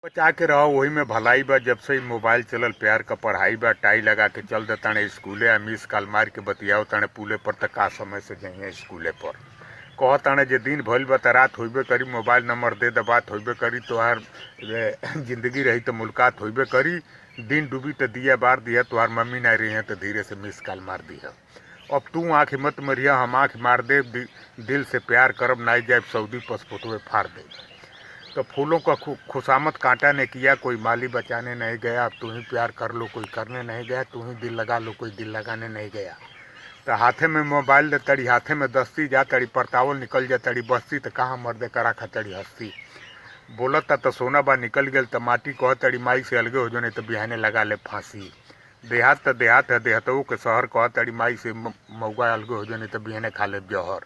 बचा के रहो वही में भलाई बा। जब से इ मोबाइल चलल प्यार क पढ़ाई बा। टाई लगा के चल देताने स्कूले आ मिस कॉल मार के बतियाव ताने पुले पर त का समय से जइहे स्कूले पर। कहताने जे दिन भइल बा त रात होइबे करी, मोबाइल नंबर दे द बात होइबे करी, तोहार जिंदगी रही त मुलाकात होइबे करी, दिन डूबी त दिया बार दिहा, तोहार मम्मी ना रही त धीरे से मिस कॉल मार दिहा। अब तू आँख मत मरिहा, हम आँख मार देब, दिल से प्यार करब, नाइ जाइब सऊदी पसपोर्टवे फाड़ देब। तो फूलों का खुशामद कांटा ने किया, कोई माली बचाने नहीं गया, अब तू ही प्यार कर लो कोई करने नहीं गया, तू ही दिल लगा लो कोई दिल लगाने नहीं गया। तो हाथे में मोबाइल ले तड़ी, हाथे में दस्ती जा तड़ी, परतावल निकल जा तड़ी बस्ती, तो कहाँ मर्दे करा खतड़ी हस्ती। बोलता तो सोना बा निकल गेल त माटी, कह तड़ी माई से अलगे हो जो नहीं तो बिहाने लगा ले फांसी। देहात त देहात है, देहातों के शहर, कह तड़ी माई से मौगा अलगे हो जो नहीं तो बिहाने खा ले जहर।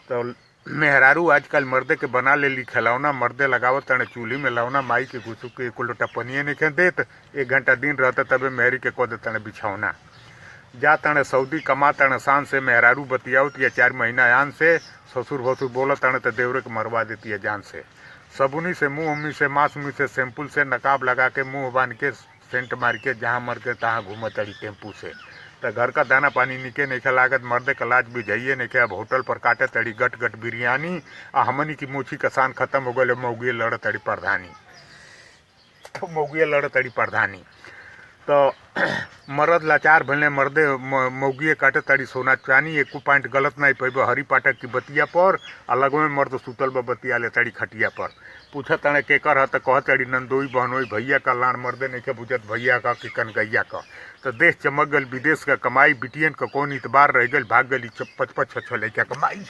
तो मेहरारू आजकल मर्दे के बना लेली खिलौना, मर्दे लगावत ताने चूल्ही में लौना, माई के घुसुक के एको लोटा पनिये नइखे देत, एक घंटा दिन रहता तबे मेहरी के कह देताने बिछौना। जा ताने सऊदी कमा ताने शान से, मेहरारू बतियावत या 4 महीना आन से, ससुर भसुर बोलत ताने त देवरे के मरवा देती है जान से। सबुनी से मुँह उम्मी से मांस मुँह से शैम्पूल से नकाब लगा के मुँह बांध के सेंट मार के जहाँ मर के तहाँ घूमत तड़ी टेम्पू से। त घर का दाना पानी निके नइखे लागत, मर्दे का लाज बुझाइए नइखे, अब होटल पर काटे तड़ी गट गट बिरयानी, आ हमनी की मोछी का शान खत्म हो गइल, मौगिए लड़ तड़ी प्रधानी, तो मौगिए लड़ तड़ी प्रधानी। तो मरद लाचार भले मर्दे मौगिए काटे तड़ी सोना चानी, एको पॉइंट गलत नहीं पैबो हरी पाठक की बतिया पर, आ लगवे में मर्द सुतल बा बतिया ले तड़ी खटिया पर। पूछत ताने केकर ह त कहत तड़ी नंदोई बहनोई भैया का लान, मर्दे नइखे बुझत भैया का कि कनगैया का। तो देश चमक गल विदेश का कमाई, बिटियन का कौन इतबार रह गल, भाग गली 5 5 6 6 लइका कमाई।